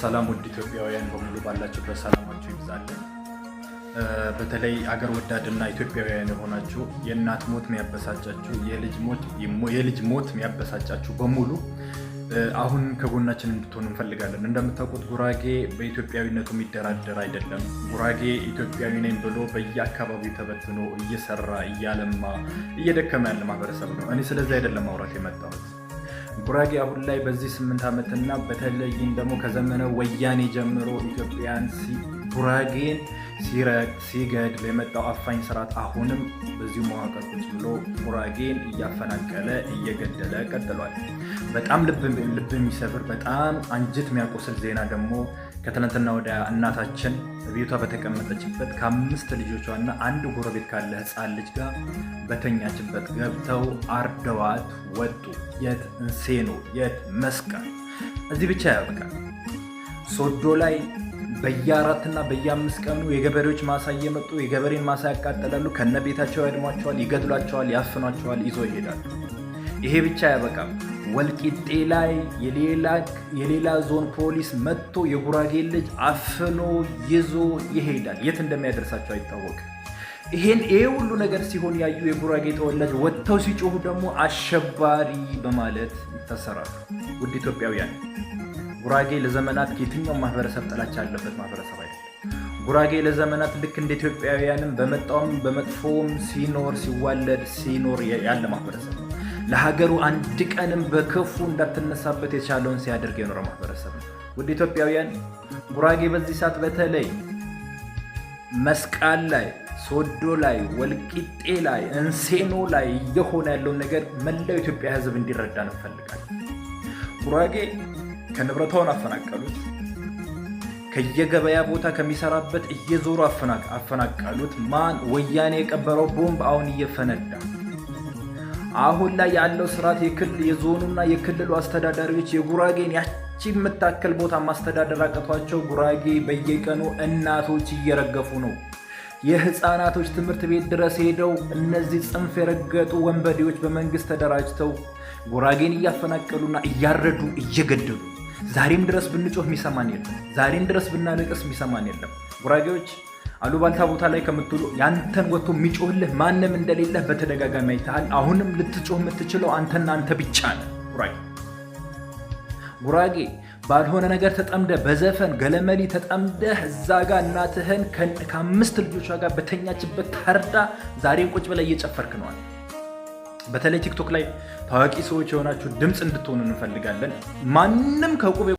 ሰላም ውድ ኢትዮጵያውያን በሙሉ ባላችሁበት ሰላማችሁ ይብዛልን። በተለይ አገር ወዳድና ኢትዮጵያውያን የሆናችሁ፣ የእናት ሞት የሚያበሳጫችሁ፣ የልጅ ሞት የሚያበሳጫችሁ በሙሉ አሁን ከጎናችን እንድትሆኑ እንፈልጋለን። እንደምታውቁት ጉራጌ በኢትዮጵያዊነቱ የሚደራደር አይደለም። ጉራጌ ኢትዮጵያዊ ነኝ ብሎ በየአካባቢው ተበትኖ እየሰራ፣ እያለማ፣ እየደከመ ያለ ማህበረሰብ ነው። እኔ ስለዚህ አይደለም ማውራት የመጣሁት። ጉራጌ አሁን ላይ በዚህ 8 ዓመትና በተለይም ደግሞ ከዘመነ ወያኔ ጀምሮ ኢትዮጵያን ጉራጌን ሲረግጥ ሲገድል የመጣው አፋኝ ስርዓት አሁንም በዚሁ መዋቅር ቁጭ ብሎ ጉራጌን እያፈናቀለ እየገደለ ቀጥሏል። በጣም ልብ የሚሰብር፣ በጣም አንጀት የሚያቆስል ዜና ደግሞ ከትናንትና ወዲያ እናታችን ቤቷ በተቀመጠችበት ከአምስት ልጆቿና አንድ ጎረቤት ካለ ሕፃን ልጅ ጋር በተኛችበት ገብተው አርደዋት ወጡ። የት እንሴኖ፣ የት መስቀል። እዚህ ብቻ ያበቃል። ሶዶ ላይ በየአራትና በየአምስት ቀኑ የገበሬዎች ማሳ እየመጡ የገበሬን ማሳ ያቃጥላሉ። ከነ ቤታቸው ያድሟቸዋል፣ ይገድሏቸዋል፣ ያፍኗቸዋል፣ ይዞ ይሄዳሉ። ይሄ ብቻ ያበቃም። ወልቂጤ ላይ የሌላ ዞን ፖሊስ መጥቶ የጉራጌ ልጅ አፍኖ ይዞ ይሄዳል። የት እንደሚያደርሳቸው አይታወቅም። ይሄ ሁሉ ነገር ሲሆን ያዩ የጉራጌ ተወላጅ ወጥተው ሲጮሁ ደግሞ አሸባሪ በማለት ይታሰራሉ። ውድ ኢትዮጵያውያን፣ ጉራጌ ለዘመናት ከየትኛውም ማህበረሰብ ጥላቻ ያለበት ማህበረሰብ አይደለም። ጉራጌ ለዘመናት ልክ እንደ ኢትዮጵያውያንም በመጣውም በመጥፎውም ሲኖር፣ ሲዋለድ ሲኖር ያለ ማህበረሰብ ነው። ለሀገሩ አንድ ቀንም በክፉ እንዳትነሳበት የቻለውን ሲያደርግ የኖረ ማህበረሰብ ነው። ውድ ኢትዮጵያውያን፣ ጉራጌ በዚህ ሰዓት በተለይ መስቃን ላይ፣ ሶዶ ላይ፣ ወልቂጤ ላይ፣ እንሴኖ ላይ እየሆነ ያለውን ነገር መላው ኢትዮጵያ ሕዝብ እንዲረዳ እንፈልጋለን። ጉራጌ ከንብረታውን አፈናቀሉት። ከየገበያ ቦታ ከሚሰራበት እየዞሩ አፈናቀሉት። ማን? ወያኔ የቀበረው ቦምብ አሁን እየፈነዳ፣ አሁን ላይ ያለው ስርዓት የዞኑና የክልሉ አስተዳዳሪዎች የጉራጌን ያቺ የምታክል ቦታ ማስተዳደር አቅቷቸው ጉራጌ በየቀኑ እናቶች እየረገፉ ነው። የህፃናቶች ትምህርት ቤት ድረስ ሄደው እነዚህ ጽንፍ የረገጡ ወንበዴዎች በመንግስት ተደራጅተው ጉራጌን እያፈናቀሉና እያረዱ እየገደሉ፣ ዛሬም ድረስ ብንጮህ የሚሰማን የለም። ዛሬም ድረስ ብናለቅስ የሚሰማን የለም። ጉራጌዎች፣ አሉባልታ ቦታ ላይ ከምትውሉ፣ ያንተን ወጥቶ የሚጮህልህ ማንም እንደሌለህ በተደጋጋሚ አይተሃል። አሁንም ልትጮህ የምትችለው አንተና አንተ ብቻ ነህ። ጉራጌ፣ ጉራጌ፣ ባልሆነ ነገር ተጠምደህ፣ በዘፈን ገለመሊ ተጠምደህ እዛ ጋር እናትህን ከአምስት ልጆቿ ጋር በተኛችበት ታርዳ ዛሬን ቁጭ ብለህ እየጨፈርክ ነዋል። በተለይ ቲክቶክ ላይ ታዋቂ ሰዎች የሆናችሁ ድምፅ እንድትሆኑ እንፈልጋለን። ማንም ከቁብ